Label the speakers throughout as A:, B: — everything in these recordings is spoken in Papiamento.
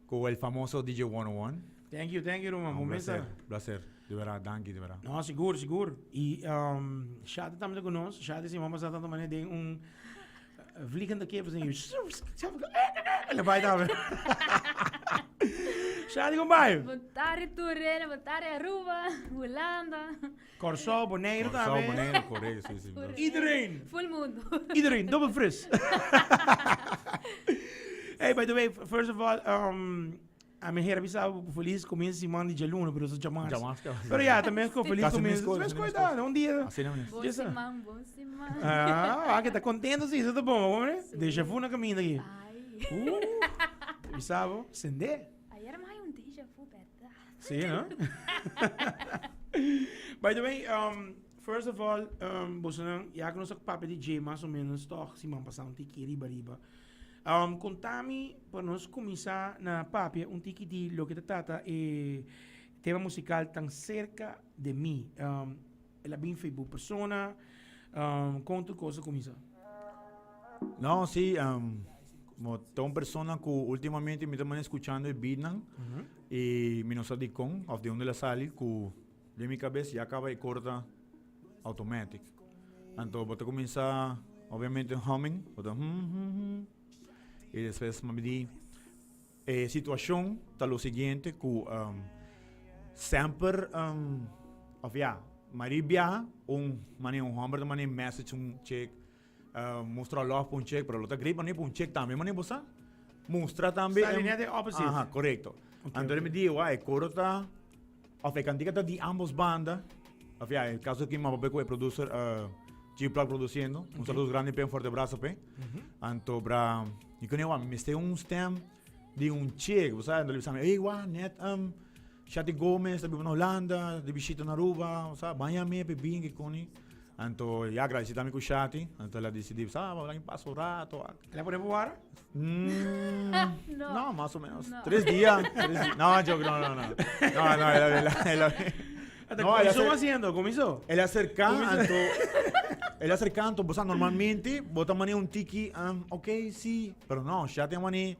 A: Cu el famoso DJ 101.
B: Thank you, thank you, Roman.
A: Un placer, placer. Di verdad, danki, di verdad.
B: No, sigur, sigur. Y um, Shadi tambe ta cu nos. Shadi siman pasá tanto manera den un vliegende kip. El a bai tambe. Shadi, con bai?
C: Bon tarde tur, bon tarde Aruba, Hulanda.
B: Kòrsou, Boneiru
A: Kòrsou,
B: tambe.
A: Boneiru, korekto, si, si.
B: Iedereen.
C: Full mundo.
B: Iedereen, dubbel fris. hey, by the way, first of all, um, a mi hera bisa bo feliz comienzo siman di djaluna, pero eso djamars.
A: Djamars ka.
B: Pero ya, también ko feliz
A: Casi
B: comienzo.
A: mes
B: Mes
A: cos, mes
B: coita, un dia.
A: Asina mes.
C: Bon
B: Yes, sir.
C: siman, bon siman.
B: Ah, que ta contento si, eso ta bon, hombre. Deja vu na caminda aquí.
C: Ay.
B: Bisa bo, sende.
C: Ayer me hay un deja vu, berdad.
B: Sí, no? By the way, um, first of all, um, bosonan, ya ku nos a papia di dje mas o menos toch siman pasá un tiki riba riba. Um, kontami pa nos kuminsá na papia un tiki di loke ta trata e tema musikal Tan Cerca de Mi. Um, el a bin fe bo persona, um, kon tur kos a kuminsá?
A: No, sí, um, mo ta un persona ku últimamente mi ta manda escuchando e beatnan y mi no sa di kon of di unda el a sali ku den mi kabes ya kaba e korta automatic. Anto bo ta kuminsá obviamente humming, bo ta hum hum hum y despues mi di E situacion ta lo siguiente cu semper of ya mari biaha un mane un homber ta mane message un chick mustra love pa un chick pero lo ta great mane pa un chick tambe mane bo sa mustra tambe
B: Sta linea de opposite.
A: Aha corecto anto mi di wak e coro ta of e cantica ta di ambos banda of ya e caso aki mi a papia cu e producer G-Plug produciendo un saludo grandi p'e un fuerte abrazo p'e anto bra Mi kune wak, mi mester un stem di un chick, bo sa, enton li bisa mi, ey wak, net um, Shati Gomez ta biba na Holanda, di bishita na Aruba, bo sa, ban yam'é p'e bin ki koni. Anto ya agradeci tambe ku Shati, anto el a dicidi, bo sa, bo laga pasa un rato wak.
B: El a pone bo wara?
A: Mm,
C: No.
A: no, mas o menos.
C: No.
A: Tres dia. Tres dia. No, joke, no, no, no. No, no, el a, el a, el a.
B: Ata
A: No, el a
B: kuminsó
A: ser-
B: haciendo, kuminsó.
A: El a acerca, anto, el a acerca, anto, bo sa, normalmente, bo ta mane un tiki, um, ok, sí, pero no, ya te mane,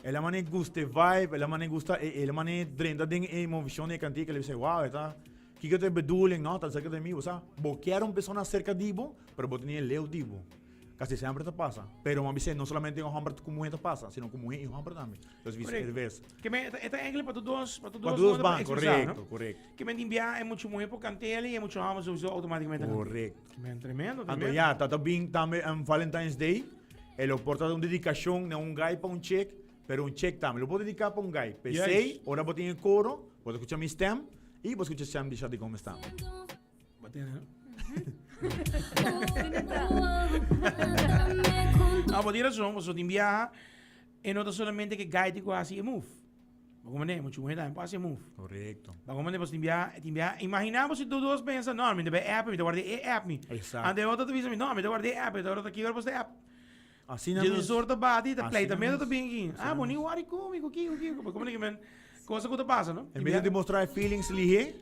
A: el a mane gusta e vibe, el a mane gusta, e, el a mane drenta den e movishon di e kantika, el a bisa, wow, e ta, kiko ta e bedoeling, no, ta cerca de mi, bo sa, bo kier un persona cerca di bo, pero bo tene leu di bo. Casi semper ta pasa. Pero m'a bisa, no solamente un homber cu muher ta pasa, sino cu muher y homber tambe. Entonces viceversa.
B: Ke men, e ta enkele pa tur dos, pa tur
A: Pa
B: dos
A: tur dos
B: modo pa
A: ban,
B: expresa,
A: correcto,
B: no?
A: correcto.
B: Ke men tin bia e mucho muher por cantele y e mucho homber sowieso automaticamente cantele.
A: Correcto.
B: Ke men tremendo,
A: Anto
B: tremendo.
A: ya, ta ta bin tambe um, Valentine's Day, e lo por ta un dedicacion na un guy pa un chick, pero un chick tambe lo por dedica pa un guy. P'esey,
B: Juist.
A: ora bo tin e coro, bo ta scucha mi stem y bo scucha stem di Shadi Gomez tambe.
B: Bo tene, no? No, bo tin razon, pasobra tin biaha e no ta solamente ke guy tin ku hasi e move. Bo komprende? Muchu muhé tambe por hasi e move.
A: Korekto.
B: Bo komprende? Pasobra tin biaha, tin biaha, imaginá bo si tur dos pensa, no, mi ta bai app, mi ta warda e app mi.
A: Exacto.
B: Anto e otro ta bisa mi, no, mi ta warda e app, e otro ta ki ora bo sta app.
A: Asina
B: Jesus
A: mes.
B: soort ta bati, ta
A: Asina
B: pleitamento ta
A: mes.
B: bin aki.
A: Asina
B: Ah, bo ni
A: mes.
B: wari ku mi, ku ki, ku ki. Bo komprende ke men cosa ku ta pasa, no?
A: En bes di demostra e feelings lihé,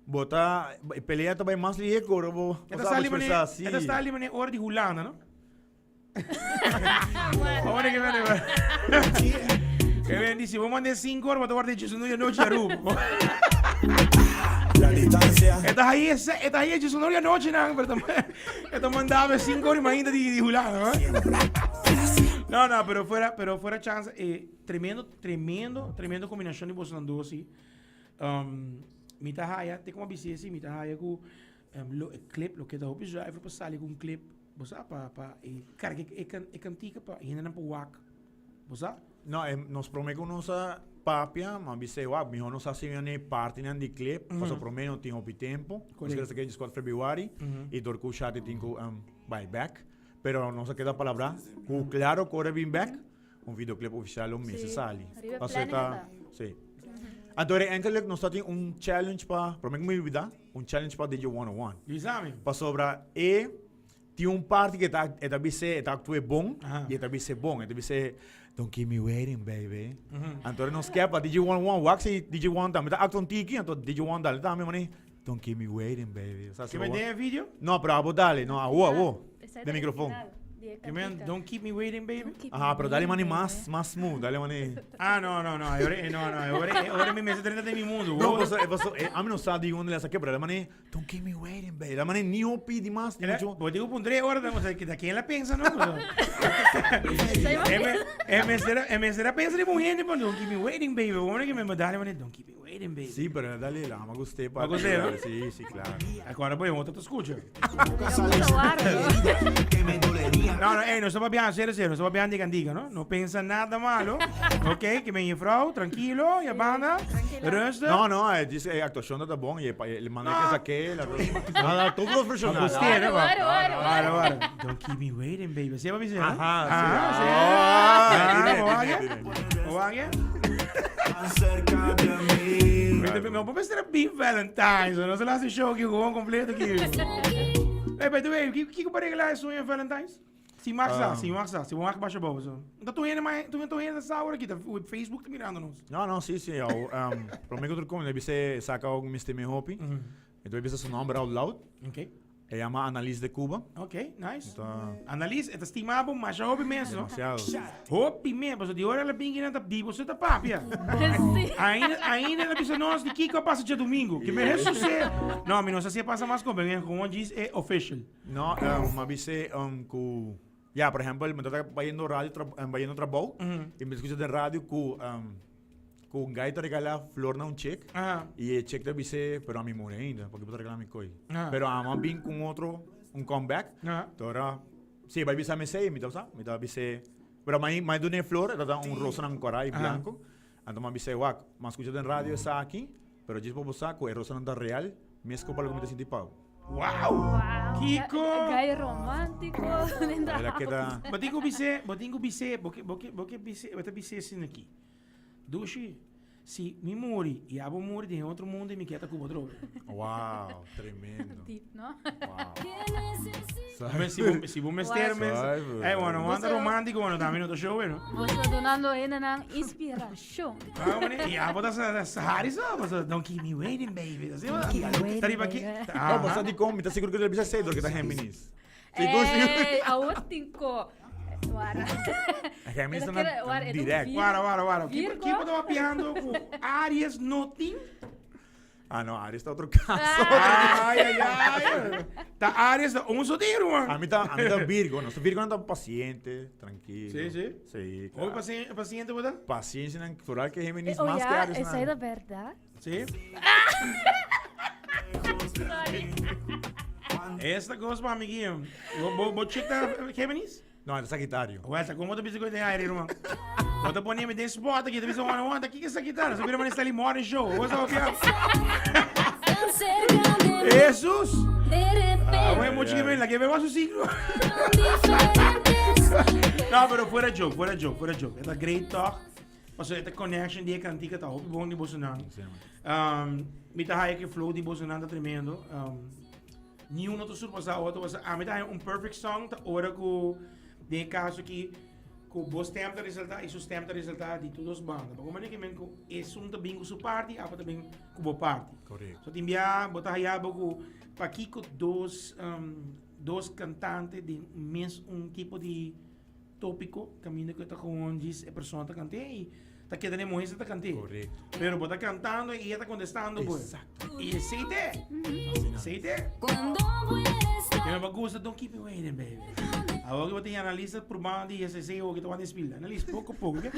A: Bo ta, e pelea ta bai mas lihé ku ora bo
B: E ta
A: sa
B: sali mane,
A: expresá, sí.
B: e ta sali mane ora di Hulanda, no? Ora ke mane, ke men di si bo mande 5 ora bo ta warda djesunu di anochi Aruba.
D: La distancia.
B: E ta haye, e ta haye djesunu di anochi nan, pero ta, e ta mandaba 5 ora mainta di, di Hulanda, no? No, no, pero fuera, pero fuera chance, eh, tremendo, tremendo, tremendo combinacion di bosonan dos, sí. Um, mi ta haya, te como bisa esi, mi ta haya ku um, lo, e clip, lo keda hopi zuiver pa sali ku un clip, bo sa, pa, pa e carga e, e, e cantica pa hendenan por wak, bo sa?
A: No, e, nos prome ku nos a papia, ma bisa e wak, miho nos hasi ne partinan di clip, mm -hmm. paso prome no tin hopi tempo, nos keda saki 14 februari, mm -hmm. y dor ku Shati tin ku um, bai back, pero nos a keda palabra, ku claro ku ora bin back, Un videoclip oficial lo mester sali.
C: Riba
A: Paso
C: planning
A: ta,
C: ta.
A: sí. Anto ere enkele nos ta tin un challenge pa, prome ku mi olbida, un challenge pa DJ 101.
B: Bisami.
A: Pasobra e tin un parti ke ta e ta bis'é e ta actúe bon
B: Aha.
A: y e ta bis'é bon. E ta bis'é don't keep me waiting baby. Anto ere nos ke pa DJ 101 wak si DJ 1 tambe ta actua un tiki anto DJ 1 dale tambe mane don't keep me waiting baby. Sa
B: Ke men den e video?
A: No, pero abo dale, no, awo, awo.
C: Esei
A: Den
C: ta e
A: microfoon.
C: final. Di e
B: You mean,
C: cantica.
B: don't keep me waiting, baby?
C: Don't keep
A: Aha,
C: me
A: pero dale mani
C: waiting,
A: mas,
C: baby.
A: mas smooth, dale mani.
B: Ah, no, no, no. Ahora, eh, no, no. Ahora, eh, ahora mi mesa 30 de mi mundo.
A: No, paso, eh, paso, eh, a mi no sa di unda le saqué, pero dale mani, don't keep me waiting, baby. Dale mani, ni hopi di mas, ni mucho.
B: Bo digo pondré ora, o sea, que de quién la pensa, no?
C: Zij mag-
B: M será, M será pensa de mujer, pero don't keep me waiting, baby. Bueno que me dale mani, don't keep me waiting, baby.
A: Sí, pero dale, la ama gusté pa.
B: Ma gusté, no?
A: Sí, sí, claro.
B: Agora voy, otro te escucha.
C: Digamos, aguardo.
D: Que me dolería.
B: No, no, ey, no estamos viajando, serio, serio, no estamos viajando diga, diga, ¿no? No piensa nada malo. Ok, que me juffrouw, tranquilo, je banda.
C: Tranquilo.
B: Rustig.
A: No, no, eh, dice, eh, actuación está bon, y el man
B: No.
A: que saqué, la Nada, todo profesional.
B: Gusté, ¿no?
C: Claro, claro,
B: Claro, claro. Don't keep me waiting, baby. ¿Sí, papi? ¿Sí, no?
A: Ajá,
B: Ah,
A: sí.
B: sí.
A: Ah,
B: Ah,
A: dime,
B: vaya.
A: dime, dime.
B: Vaya.
D: Tan cerca de mí.
B: Me voy a hacer Big Valentine's. No se le hace show aquí, jugón completo aquí. Hey, by the way, kiko para regalar eso en Valentine's? Si mag sa,
A: Ah.
B: si mag sa, si mag basha boven zo. Dat toen je maar, toen toen je dat zou ik op Facebook te mirando nos.
A: No, no, sí, sí. Eu, um, prome que como ele saca un Mr. Me Hopi. Entonces empieza su nombre out loud.
B: Ok.
A: Se llama Annalise de Cuba.
B: Ok, nice.
A: Entonces,
B: Annalise, het is estimado, maar zo hopi mensen. no?
A: demasiado.
B: Hopi mensen, dus die horen la pinky na tap dibo, se tapapia.
C: Sí.
B: Ainda, ainda na bisa nós de Kiko passa dia domingo. Que me ressuscita. No, mi no sé si pasa más con, pero como diz é official.
A: No, um, avise um, ku... Ya, por ejemplo, me está yendo radio, tra um, bayendo trabajo, y me escucha de radio ku, um, ku un gaito regala flor na un check.
B: Ajá.
A: Y el check te avise, pero a mi more ainda, porque puedo regalar mi coi.
B: Ah.
A: Pero a más bien con otro, un comeback.
B: Ajá.
A: Ahora, sí, va a avisar me sei, mi tausa, mi ta avise. Pero mai mai dune flor, era un rosa en coral y
B: Ajá.
A: blanco. Anto me avise, wak, mas escucha en radio esa aquí, pero yo puedo saco, el rosa no está real, me escopa lo que me te sentí pau.
B: Wow.
C: Wow.
B: Kiko.
C: Guy romántico. Linda.
A: Era que da
B: Botinho bise, botinho bise, boque boque boque bise, bota bise assim aqui. Dushi, si mi muri e abo muri de outro mundo e mi quieta com outro.
A: Wow, tremendo.
C: Deep, no?
A: Wow.
B: Mas si bo si bo mester
C: Wow.
B: mes.
A: Sabe,
B: Eh, bueno, anda
C: Você-
B: romântico, bueno, também no show, bueno.
C: Você donando ainda na inspiração.
B: Ah, bueno, e abo da Sahari só, mas don't keep me waiting, baby. Assim,
C: waiting,
B: tá riba aqui.
C: baby.
A: No, pues di com, está seguro que ele bisa ser, que está Géminis. Seguro, seguro.
C: Ei, a tinko. Wara.
A: Géminis
C: Ela
A: está
C: quer- wara, é do
A: direct.
C: Virgo.
B: Guarda, guarda, guarda. Kiko,
C: Virgo.
B: Kiko tava piando com Aries Notin.
A: Ah, no, Aries está otro caso.
B: Ai, ai, ai. Tá Aries, um solteiro,
A: A
B: mano.
A: mí está, a mí está Virgo, no, Virgo no está paciente, tranquilo.
B: Sí, sí.
A: Sí,
B: Oi,
A: claro.
B: paciente, paciente, botar?
A: Paciencia natural que Géminis
C: Oh,
A: más que
C: ja,
A: Aries.
C: is
A: nada.
C: dat verdade?
B: Sim.
C: Sorry.
B: Esta coisa, meu amiguinho. Vou, vou, vou checar Géminis.
A: No, es Sagitario.
B: Ué, como tu bisa de aire, irmão? Vou te pôr me spot aqui, tu bisa one one, aqui que essa guitarra, você vira uma ali morning show. Vou só
E: Tan cerca de mí,
B: Jesus!
E: de
B: Ah,
E: repente,
B: bueno, mucho que me la que me va su signo.
E: tan diferentes.
B: No, pero fuera joke, fuera joke, fuera joke. Esta great talk. O sea, esta connection de cantica tá hopi bom de Bolsonaro.
A: Sí, man.
B: Um, mita haya que flow de Bolsonaro tá tremendo. Um, nenhum outro surpassar outro. Você, ah, mita haya um perfect song tá ora com de caso que com bos tempo tá resultar e sus tempo tá resultar de todos bandas. Mas como é que men com esse um também com sua parte, a também com boa parte.
A: Correcto.
B: So timbia bota haya boku pa Kiko dos um, dos cantantes de mes um tipo de tópico caminho que tá com diz a pessoa tá cantando e tá querendo morrer tá cantando.
A: Correcto.
B: Pero bota cantando e ella tá contestando pues.
A: Exacto.
B: E sei te,
A: Así no.
B: sei te.
E: Cuando puedes
B: Que me gusta, don't keep me waiting, baby. Agora que eu tenho analista por band die SSC ook het want spelen. Analist poco poco, oké?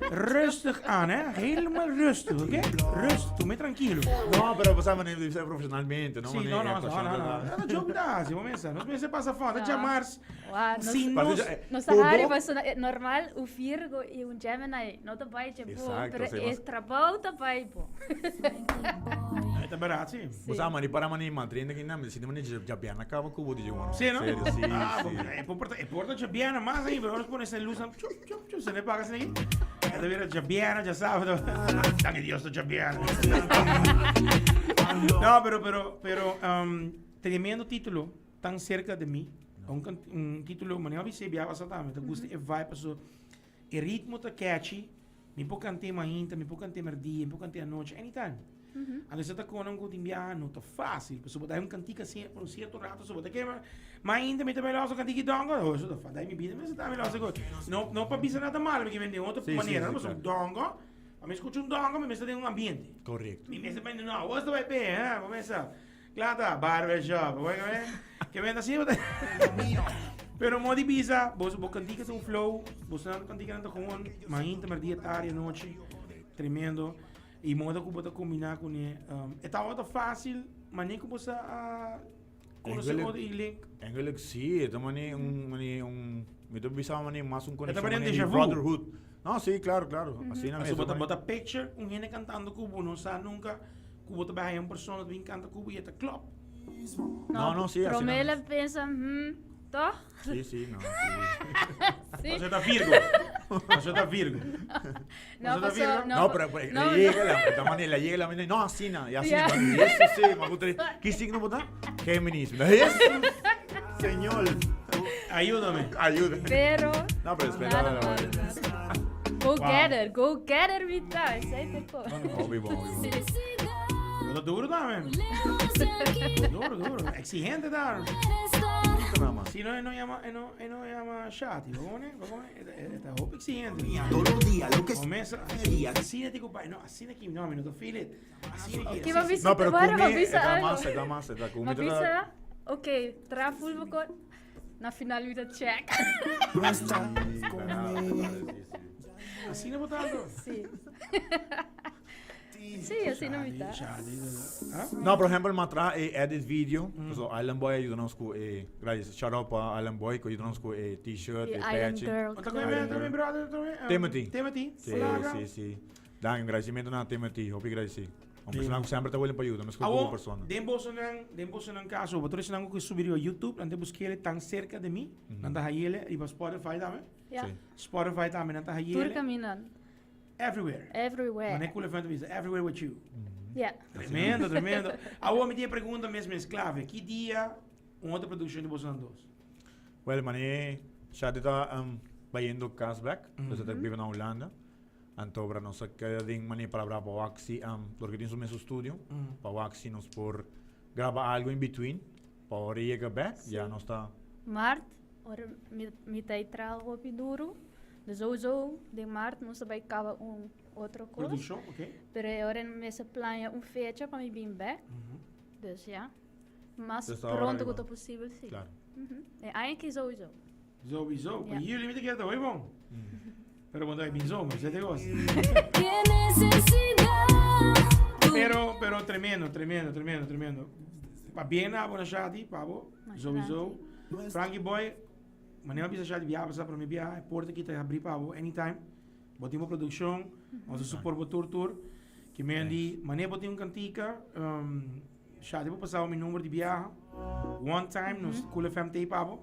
B: Rustig aan, hè? Helemaal rustig, oké? Rustig, doe me tranquilo.
A: No, pero pues, man, dice profesionalmente, ¿no?
B: Sim,
A: Man,
B: não, não,
A: actuación,
B: não, não,
A: ¿verdad?
B: não. Não, jogo dá, se vamos pensar. Nós pensamos passa fora,
C: Ah.
B: chamar-se.
C: Wow, nos,
B: Sim,
A: Parece
B: nós.
A: ya, eh,
C: nos
A: como-
C: Sahari was normal, o Virgo e um Gemini, não tá bem, bom,
A: Exato,
C: pero
A: sei,
C: é
A: mas-
C: trabalho tá bem, bom.
B: Tá barato, sim.
A: O sea, man, y para man, y mantriendo que nada, me siento man, ya ya bien acaba cubo de yo,
B: Sim, não?
A: Serio, sí,
B: Ah,
A: sí.
B: é porta, é porta Jabiana, mas aí, pero pone essa luz, chup, chup, chup, se le paga assim aqui. É da vira Jabiana, já sabe. Tá que Dios, Jabiana. No, pero, pero, pero, um, tremendo título, tan cerca de mí. Un, can- un título, manejo bice biava satame, te gusta e vibe, paso, e ritmo ta catchy, mi po cante mainta, mi po cante merdia, mi po cante anoche, anytime. Anto esei ta konan ku tin biaha no ta fásil. Pasobra bo ta hay un kantika asina por un sierto rato, so bo ta kema. Ma ainda mi ta bai los kantika dongo, oh, eso ta fa dai mi bida mi ta bai los ko. No, no pa bisa nada malo, mi den otro manera, no, pasobra dongo, pa mi skucha un dongo mi mester den un ambiente.
A: Korekto.
B: Mi mester bai, no, wos ta bai pe, eh, bo mester. Kla ta, barbershop, bo ke men? Ke men ta asina bo ta. Pero mo di bisa, bo bo kantika ta un flow, bo sa kantikanan ta gewoon mainta, merdia, tardi, anochi, tremendo. Y modo cu bo ta combina cu ne, um, e tabata fácil, mane cu bo sa a conoce
A: Eigenlijk-
B: otro y link.
A: Eigenlijk sí, e ta mane un, mane un, mi ta bisa mane mas un conexión
B: mane un
A: mane di
B: déjà vu.
A: brotherhood. No, sí, claro, claro. Asina
B: Aso
A: mes.
B: bo ta, bo ta picture un hende cantando cu bo no sa nunca cu bo ta bay haya un persona ta bin canta cu bo y e ta klop.
A: No, no, sí, asina
C: Promé
A: mes.
C: la pensa, toch?
A: Sí, sí, no, sí.
C: Sí.
B: Paso ta Virgo. Paso ta Virgo.
C: No,
B: Paso ta
C: paso,
B: Virgo.
C: no,
A: No, pero, pero
C: no,
A: le llega la, esta manera, le llega la mente, no, así no, y así
C: Ya.
A: no, eso sí, me gusta. ¿Qué signo bota? Géminis. Eso, señor,
B: Ayúdame.
A: ayuda.
C: Pero.
A: No, pero espera,
C: Nada
A: la
C: malo, nada. Go get it, go get it, Vita. Esei ta ko.
A: Obvio, obvio.
B: Bo ta duro tambe. Duro, duro. Exigente ta.
A: Nada más.
B: Si no, e no llama, e no, e no llama Shati. Bo come, bo come, e ta hopi exigente.
D: Todos los días, lo que
B: Comienza, asina ti compa, no, asina ki, no, mi no ta feel it. Asina ki.
C: Ki ba bisa,
A: No, pero
C: bueno,
A: kumi,
C: ba bisa
A: e ta
C: algo.
A: mas, e ta mas, e ta kumi.
C: Ba bisa, ok, tra full bokor. Na final mi ta check.
D: No estás conmigo.
B: Asina bo ta algo.
C: Sí. Sí, asina mi ta.
B: Shadi, ah?
A: No, por ejemplo, ma traha e edit video. So Island Boy ayuda nos ku e gracias. Shout out pa Island Boy ku ayuda nos ku e t-shirt,
C: E
A: e
C: Island
A: patch.
C: Girl.
B: Ota con mi, mi brother, también.
A: Timothy.
B: Timothy.
A: Sí,
B: Hola,
A: sí, sí. Dan agradecimiento na Timothy, hopi agradeci. Un persona ku semper ta willing pa ayuda, mescos ku
B: Awo,
A: persona.
B: den bosonan, den bosonan caso, bo nan ku subi riba YouTube, nan te buskele tan cerca de mi, nan ta hayele, riba Spotify tambe.
C: Ja.
A: Sí.
B: Spotify tambe nan ta
C: Tur
B: hayele.
C: caminan.
B: Everywhere.
C: Everywhere.
B: Mané Cool FM bisa, everywhere with you.
C: Ja.
B: Tremendo, tremendo. Awo, mi tiene pregunta mes mes clave. Ki dia un otro producción di bosonan dos?
A: Well, mané Shadi ta um, bayendo cas back, dus ta biba na Hulanda. Anto ora nos a keda den mané palabra pa wak si um, porque tin su mes studio, pa wak si nos por graba algo in between, pa ora e yega back, ya nos ta
C: Maart, ora mi, mi ta traha hopi duro. Dus sowieso, den maart nos ta bay caba un otro cos.
B: Producción, ok.
C: Pero ora mi sa plania un fecha pa mi bin back. Dus ja. Mas
A: Dus ahora
C: pronto
A: riba.
C: cu ta posibel, si.
A: Claro.
C: E aña aki sowieso.
B: Sowieso.
C: Ja.
B: Pa juli mi ta keda hoy bon. Pero bon, bin zomer, zet ik os.
E: Qué necesidad.
B: Pero, pero tremendo, tremendo, tremendo, tremendo. Pa bien na bo na Shadi, pa bo,
C: Masha
B: sowieso. Frankie Boy, manera bisa Shadi biaha pasa pa mi biaha, e porta aki ta habri pa bo anytime. Bo tin bo produccion, nos ta support bo tur tur. Ki men di, manera bo tin un cantica, Shadi bo pasa bo mi number di biaha. One time, nos Cool FM ta pa bo.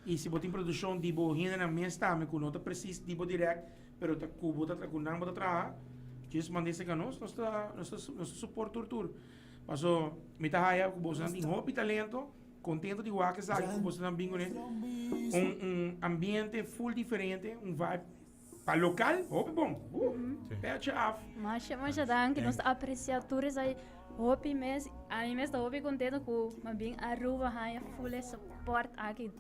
B: Y si bo tin produccion di bo hendenan mes tambe cu no ta precies di bo direct, pero ta cu bo ta tra, cu nan bo ta traha, just manda esaki a nos, nos ta, nos ta, nos ta support tur tur. Paso mi ta haya cu bosonan tin hopi talento, contento di wak esaki cu bosonan bin cune un, un ambiente full diferente, un vibe pa local, hopi bon. Petje af.
C: Masha, masha danki. Nos ta aprecia tur esai hopi mes. Ami mes ta hopi contento cu mi a bin Aruba haya full e support aki.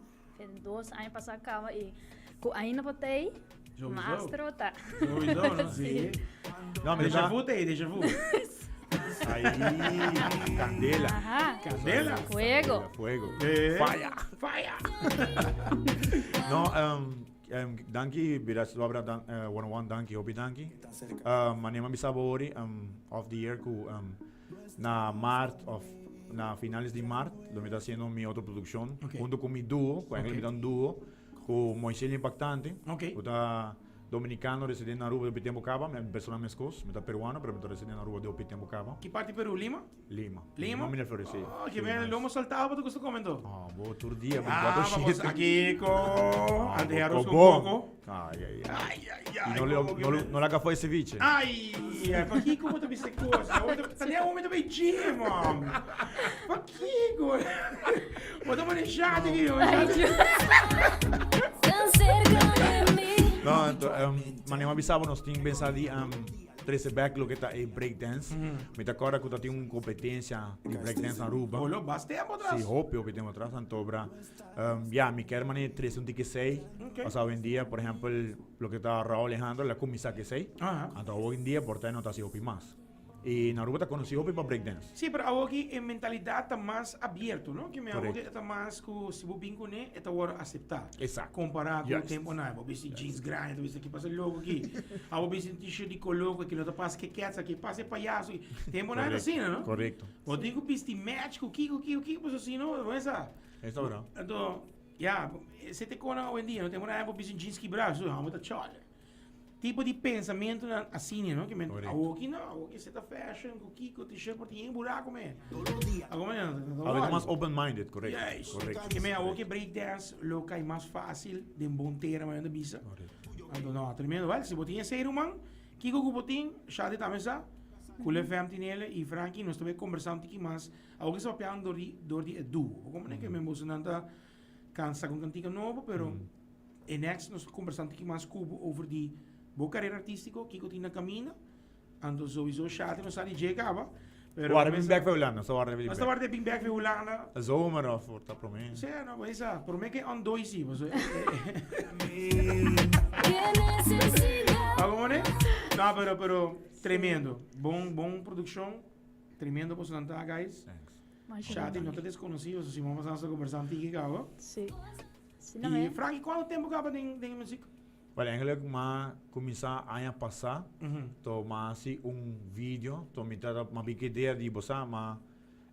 C: Dos aña pasa caba y cu ainda por ta ey,
B: Sowieso.
C: mas trota.
B: Sowieso, no? Sí.
A: No, mi
B: Déjà
A: ta
B: vu ta ey, déjà vu.
A: Ahí, candela.
C: Ajá.
B: Candela.
C: Fuego.
A: Fuego.
B: Fire. Fire.
A: No, danki, bira sobra dan, 101 danki, hopi danki. Manera mi bisa bo ori, off the air ku na maart of na finales di maart lo mi ta haciendo mi otro produccion hunto cu mi duo, cu eigenlijk mi ta un duo cu Moisés el Impactante, cu ta dominicano residente na Aruba de hopi tempo caba, mi persona mescos, mi ta peruano pero mi ta residente na Aruba de hopi tempo caba.
B: Ki parti Peru? Lima?
A: Lima.
B: Lima?
A: Lima Miraflores, sí.
B: Oh,
A: Sí,
B: que viene
A: nice.
B: lomo saltado, te gusta comer todo.
A: Ah, bo tur dia,
B: Ah,
A: 24
B: vamos
A: siete.
B: aquí con
A: Ah,
B: antes arroz con
A: bo.
B: coco.
A: Ay, ay, ay.
B: Ay, ay, ay.
A: Y no le,
B: coco,
A: no, le- no la café de ceviche.
B: Ay, ay, pa kiko bo ta bisa cos? Tania homem ta bay gym, man. Pa kiko? Bo ta pone shot aki,
E: Tan cerca de mí.
A: No, anto, manera mi bisa bo nos tin pensa di, trece back loke ta e breakdance. Mi ta corda cu ta tin un competencia di breakdance na Aruba.
B: Bolo, bas tempo atras.
A: Si, hopi, hopi tempo atras. Anto bra, ya, mi kier mane trece un tiki esey. Pasobra awendia, por ehempel, loke ta Rauw Alejandro, el a cuminsa cu esey. Anto awendia por ta e no ta haci hopi mas. Y na Aruba ta conoci hopi pa breakdance.
B: Sí, pero awoki e mentalidad ta mas abierto, no? Ke me awoki e ta mas ku si bo bin kuné e ta wòrdu aseptá.
A: Exacto.
B: Kompará ku tempo nan. Bo bisti jeans grandi, bo bisti ki pasa loko aki. Abo bisti un t-shirt di koló ku no ta pas ke kèts aki, pasa e payaso aki. Tempo nan ta asina, no?
A: Korekto.
B: Bo tin ku bisti match ku kiko, kiko, kiko, pasobra si no, bo sa.
A: Esta ora.
B: Anto, ya, esei ta e konan awendia, no? Tempo nan bo bisti un jeans kibrá, su, amo ta chòler. Tipo di pensamentonan asina, no? Ke men awoki no, awoki se ta fashion ku kiko t-shirt por tin buraco men. Awo men
A: Awe ta mas open minded, correcto.
B: Juist.
A: Correcto.
B: Ke men awoki break dance lo kai mas fácil den bon tera men ta bisa. Anto no, tremendo. Wel, si bo tin esei ruman, kiko ku bo tin, Shadi tambe sa, Cool FM tin ele i Frankie, nos ta bay kombersá un tiki mas. Awoki sa papiando dor di dor di e duo. Bo komprende ke men bosonan ta kansa ku kantika nobo, pero E next nos ta kombersá un tiki mas ku bo over di bo karera artístiko, kiko tin na kaminda. Anto sowieso Shati nos sa di dje kaba. Pero
A: Warda bin bek for Hulanda, sa warda bin
B: Nos ta
A: bek.
B: warda bin bek for Hulanda.
A: Zomer of for ta promé.
B: Sí, no, bo sa, promé ke on doy si, bo so. Pago mone? No, pero pero tremendo. Bon bon produkshon. Tremendo boso nan ta, guys.
A: Thanks.
B: Shati no ta deskonosí, so si mama sa nos ta kombersá un tiki kaba.
C: Sí. Si no
B: I
C: e.
B: Frankie, kuantu tempu kaba den den e muzik?
A: Well, eigenlijk m'a kuminsá aña pasá, to m'a hasi un video, to mi ta m'a bin ku idea di bo sa, ma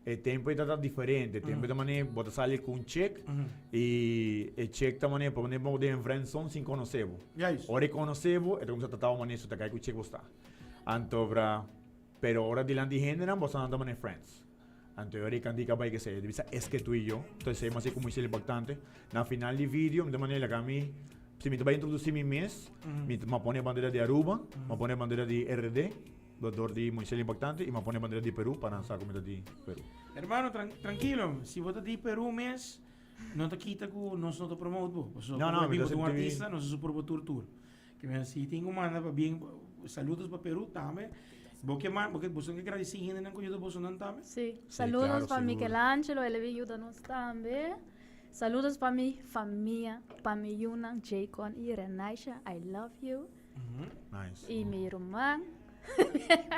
A: e tempu ei ta diferente, e tempu ei ta manera bo ta sali ku un chick i e chick ta manera por bo den friendzone sin konosé bo.
B: Juist.
A: Ora e konosé bo e ta kuminsá trata bo manera su ta kai ku chick bo sta. Anto bra, pero ora dilanti hendenan bo sa nan ta manera friends. Anto e ora e kantika bai kese, e ta bisa es que tu y yo. Entonces e mas e como isel impactante. Na final di video, mi ta manera laga mi, si mi ta bai introduci mi mes, mi ta pone bandera di Aruba, mi pone bandera di RD, dor di Moisés Impactante, y mi pone bandera di Peru pa nan sa cu mi ta di Peru.
B: Hermano, tranquilo, si bo ta di Peru mes, no ta kita cu nos no ta promote bo. Pasobra
A: No, no,
B: como
A: mi ta
B: bo ta un
A: sinti
B: artista, nos ta support bo tur tur. Ke men si tin ku manda pa bien saludos pa Peru tambe. Bo ke man, bo ke boso ke gradisi hendenan ku yuda bosonan tambe?
C: Sí,
A: Sí,
C: saludos
A: claro,
C: pa
A: sigur.
C: Michelangelo, el a bin yuda nos tambe. Saludos pa mi famia, pa mi yunan Jaycon y Renaisha, I love you.
A: Nice.
C: Y mi ruman.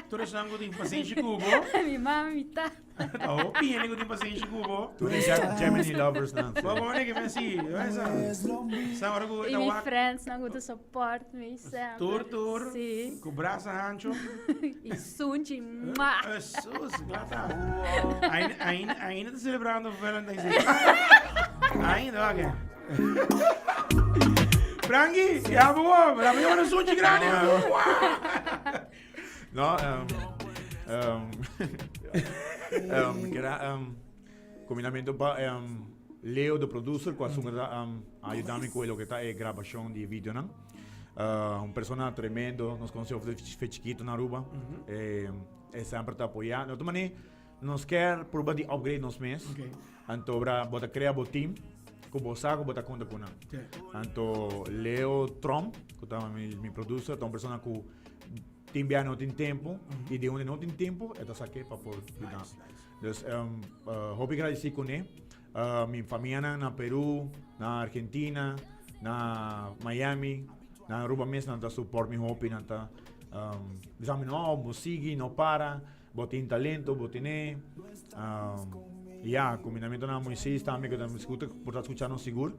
B: Tur esnan ku tin pasenshi ku bo.
C: Mi mama, mi tata.
B: Ta hopi hende ku tin pasenshi ku bo.
A: Tur e Gemini lovers nan.
B: Bo bo ke men si. Sa ora ku
C: Y mi friends nan ku ta support mi semper.
B: Tur tur.
C: Si.
B: Ku brasa hancho.
C: Y sunchi. Mwah.
B: Jesus, glata. Ainda ainda ainda ta celebrando Valentine's Day. Ainda wak. Frankie, ya bo, la mi un sunchi grande.
A: No, um, um, um, que era um, combinamento pa um, Leo, de producer, cu asunto ta um, ayudami cu lo que ta e grabacion di video nan. Uh, un persona tremendo, nos conoció desde chiquito na Aruba. Eh, e sempre ta apoya. No, mane, Nos kier purba di upgrade nos mes.
B: Okay.
A: Anto bra bo ta crea bo team cu bo sa cu bo ta conta cu nan.
B: Sí.
A: Anto Leo Trump, cu ta mi, mi producer, ta un persona cu tin bia no tin tempo mm -hmm. y di unda no tin tempo, e ta saque pa por yuda.
B: Nice, nice.
A: Dus um, uh, hopi agradeci cu ne. Uh, mi familia na, na Peru, na Argentina, na Miami, na Aruba mes nan ta support mi hopi, nan ta um, bisa mi no, bo sigui, no para. Bo tin talento, bo tene ya, combinamento na Moises tambe cu ta escuta, por ta escucha nos sigur.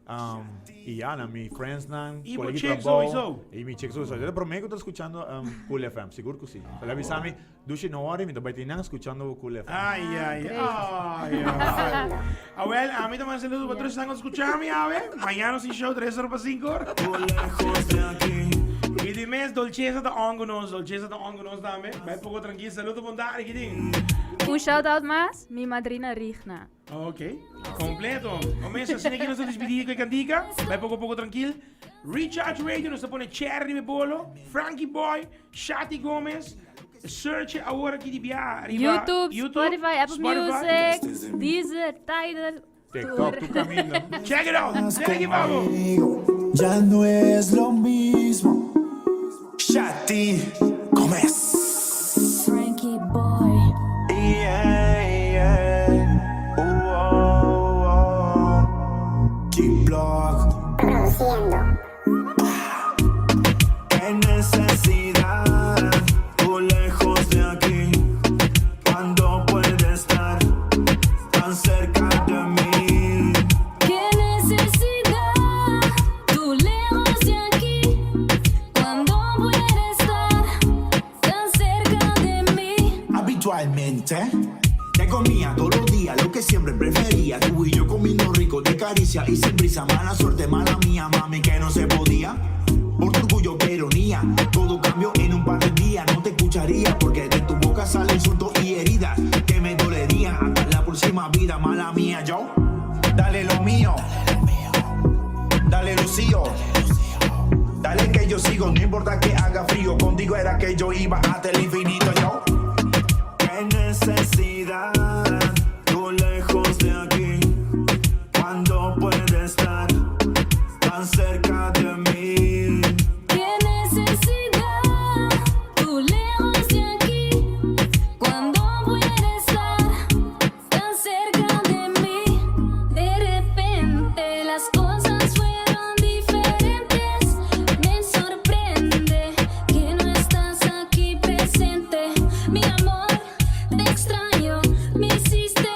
A: Um, y ya, na mi friends nan,
B: Y bo
A: colega di
B: chicks
A: trabao,
B: sowieso.
A: Y mi chicks sowieso. Yo te promé cu ta escuchando um, Cool FM, sigur cu si. Pero avisa mi, Dushi no worry, mi ta bai tin nan escuchando Cool FM.
B: Ay, ay,
C: Great.
B: ay, ay. Ah, wel, a mi ta manda saludo pa tur esnan cu escucha mi, awe. Mañana nos tin show 3 ora pa 5 ora.
D: Lejos de aquí.
B: Y di mes, Dolceza ta on cu nos, Dolceza ta on cu nos tambe. Bai poco tranquil, saludo bon tarde, kitin.
C: Un shout out mas, mi madrina Rigna.
B: Ok, completo. O mes, asina aki nos ta despidi cu e cantica. Bai poco poco tranquil. Recharge Radio, nos ta pone cherry riba e bolo. Frankie Boy, Shati Gomez. Search awor aki di bia riba
C: YouTube, Spotify, Apple
B: Spotify.
C: Music, Deezer, Tidal.
A: TikTok, tu camino.
B: Check it out. Sele aki babo.
D: Ya no es lo mismo. Shati Gomez. Usualmente te comía todos los días lo que siempre prefería. Tú y yo comiendo rico de caricia y sin prisa. Mala suerte, mala mía, mami, que no se podía. Por tu orgullo, qué ironía. Todo cambió en un par de días. No te escucharía porque de tu boca sale insulto y heridas que me dolerían hasta la próxima vida. Mala mía, yo. Dale lo mío. Dale Lucio. Dale que yo sigo, no importa que haga frío. Contigo era que yo iba hasta el infinito, yo.
F: Qué necesidad, tú lejos de aquí, cuando puedes estar tan cerca de mí.
E: Qué necesidad, tú lejos de aquí, cuando puedes estar tan cerca de mí. De repente las cosas fueron diferentes. Me sorprende que no estás aquí presente. Mi amor, te extraño, me hiciste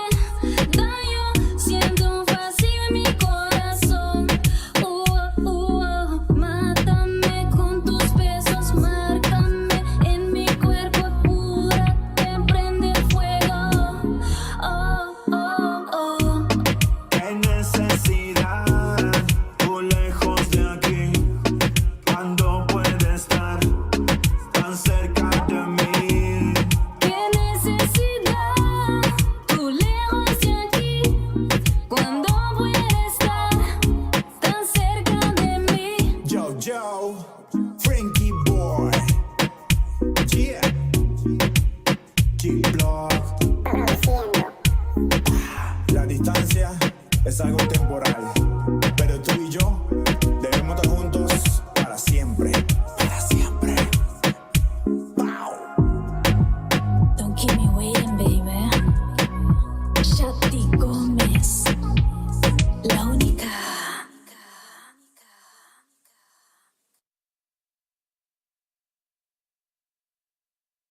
E: daño. Siento un vacío en mi corazón. Oh, mátame con tus besos, márcame en mi cuerpo, apúrate, prende fuego. Oh.
F: Qué necesidad, tú lejos de aquí, cuando puedes estar tan cerca de mí.
E: Qué necesidad, tú lejos de aquí, cuando puedes estar tan cerca de mí.
D: Yo, yo, Frankie Boy. Yeah. G-Block. La distancia es algo temporal, pero tú